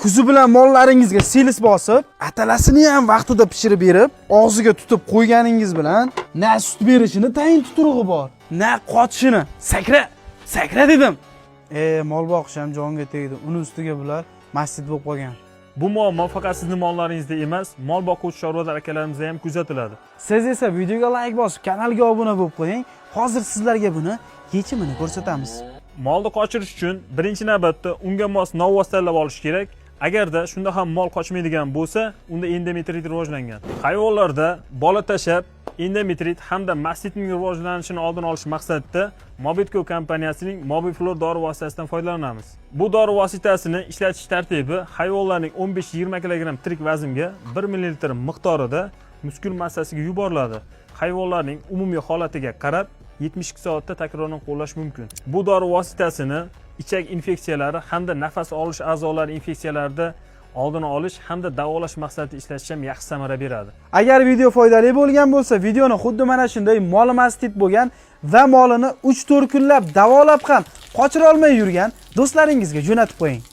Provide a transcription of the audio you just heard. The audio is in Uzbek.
Kuzi bilan mollaringizga selis bosib, atalasini ham vaqtida pishirib berib, og'ziga tutib qo'yganingiz bilan na sut berishini tayin tuturug'i bor, na qotishini. Sakra, sakra dedim. Mol boqish ham jonga tegdi. Uni ustiga bular masjid bo'lib qolgan. Bu muammo faqat sizni mollaringizda emas, mol boquvchi chorvador akalarimizda ham kuzatiladi. Siz esa videoga like bosib, kanalga obuna bo'lib qo'ying. Hozir sizlarga buni yechimini ko'rsatamiz. Molni qochirish uchun birinchi navbatda unga mos novvos tanlab olish kerak. Agarda shunda ham mol qochmaydigan bo'lsa, unda endometrit rivojlangan. Hayvonlarda bola tashab endometrit hamda mastitning rivojlanishini oldini olish maqsadida Mobitco kompaniyasining Mobiflor dori vositasidan foydalanamiz. Bu dori vositasini ishlatish tartibi: hayvonlarning 15-20 kg tirik vaznga 1 ml miqdorida muskul massasiga yuboriladi. Hayvonlarning umumiy holatiga qarab 72 soatda takroran qo'llash mumkin. Bu dori vositasini ichak infeksiyalari hamda nafas olish a'zolari infeksiyalarida oldini olish hamda davolash maqsadida ishlatish ham yaxshi samara beradi. Agar video foydali bo'lgan bo'lsa, videoni xuddi mana shunday moli mastit bo'lgan va molini 3-4 kunlab davolab ham qochira olmay yurgan do'stlaringizga jo'natib qo'ying.